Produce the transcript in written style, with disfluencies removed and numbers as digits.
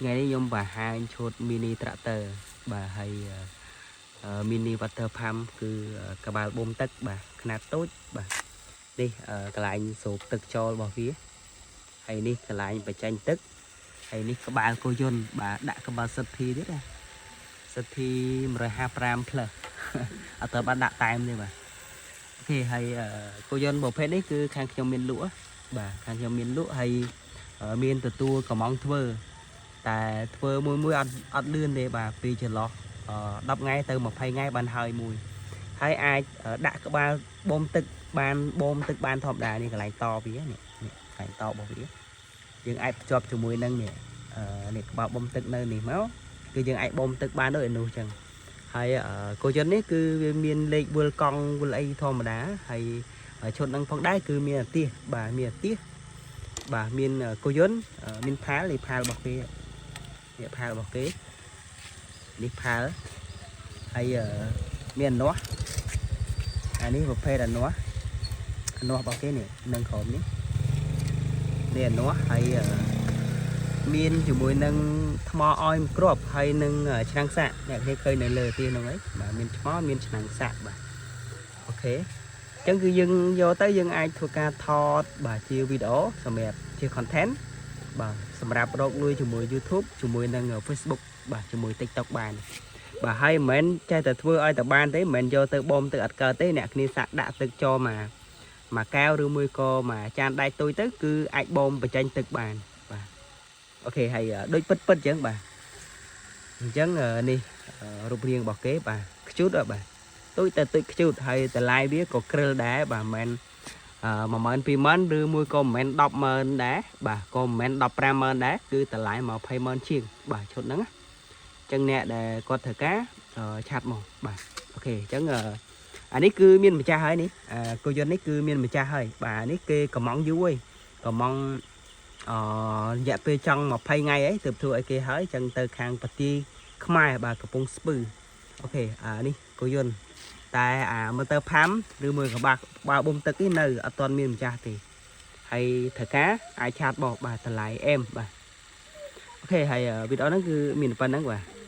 ថ្ងៃនេះខ្ញុំបង្ហាញឈុត mini tractor បាទហើយ mini water pump គឺក្បាលបូមទឹកបាទខ្នាតតូចបាទនេះកន្លែងស្រូបទឹកចូលរបស់វាហើយនេះកន្លែងបញ្ចេញទឹកហើយនេះក្បាលគោយន្តបាទដាក់ក្បាលសិទ្ធិទៀតណាសិទ្ធិ155 plus អត់ទៅបានដាក់តែមទេបាទ OK ហើយគោយន្តប្រភេទនេះគឺខាងខ្ញុំមានលក់បាទខាងខ្ញុំមានលក់ហើយមានទទួលកំងធ្វើ តែធ្វើមួយមួយអត់អត់លឿនទេបាទពីចន្លោះ10ថ្ងៃទៅ20ថ្ងៃបានហើយមួយហើយអាចដាក់ក្បាលបូមទឹកបានបូមទឹកបានធម្មតានេះកន្លែងតវានេះនេះកន្លែងតរបស់វាយើងអាចភ្ជាប់ជាមួយនឹងនេះនេះក្បាលបូមទឹកនៅនេះមកគឺយើងអាចបូមទឹកបានដូចឯនោះចឹងហើយគោយន្តនេះគឺវាមានលេខវិលកង់វិលអីធម្មតាហើយឈុតនឹងផងដែរគឺមានអាទិសបាទមានអាទិសបាទមានគោយន្តមានផាលនេះផាលរបស់គេ នេះផាលរបស់គេនេះផាលហើយមានអានាស់អានេះប្រភេទអានាស់អានាស់របស់គេនេះនឹងក្រុមនេះនេះអានាស់ហើយមានជាមួយនឹងថ្មអោយមួយគ្រាប់ហើយនឹងឆ្នាំងសាក់អ្នកគេឃើញនៅលើទីហ្នឹងហើយបាទមានថ្មមានឆ្នាំងសាក់បាទ OK អញ្ចឹងគឺយើងយកទៅយើងអាចធ្វើការថតបាទជាវីដេអូសម្រាប់ជា content បាទសម្រាប់រកលុយជាមួយ YouTube ជាមួយនឹង Facebook បាទជាមួយ TikTok បានបាទហើយមិនមែនចេះតែធ្វើឲ្យតែបានទេមិនមែនយកទៅបូមទឹកអត់កើតទេអ្នកគ្នាសាក់ដាក់ទឹកចូលមកមួយកែវឬមួយក៏មួយចានដែកទុយទៅគឺអាចបូមបញ្ចេញទឹកបានបាទ OK ហើយដូចពិតពិតអញ្ចឹងបាទអញ្ចឹងនេះរូបរាងរបស់គេបាទខ្ជូតបាទទុយតែទុយខ្ជូតហើយតម្លៃវាក៏ក្រិលដែរបាទមិនមែន 10000 20000ឬមួយក៏មិនមែន100000ដែរបាទក៏មិនមែន150,000ដែរគឺតម្លៃ200,000ជាងបាទឈុតហ្នឹងណាអញ្ចឹងអ្នកដែលគាត់ត្រូវការ chat មកបាទ OK អញ្ចឹងអានេះគឺមានម្ចាស់ហើយនេះគោយន្តនេះគឺមានម្ចាស់ហើយបាទនេះគេកំងយូរហើយកំងអរយៈពេលចង់20ថ្ងៃអីទើបធ្វើឲ្យគេហើយអញ្ចឹងទៅខាងប្រទីខ្មែរបាទកំពង់ស្ពឺ OK អានេះគោយន្ត តែអា motor pump ឬមួយកបាក់បើបូមទឹកនេះនៅអត់ទាន់មានម្ចាស់ទេហើយត្រូវការអាច chat បោះបាទតម្លៃអែមបាទ OK ហើយវីដេអូហ្នឹងគឺមានប៉ុណ្្នឹងបាទ។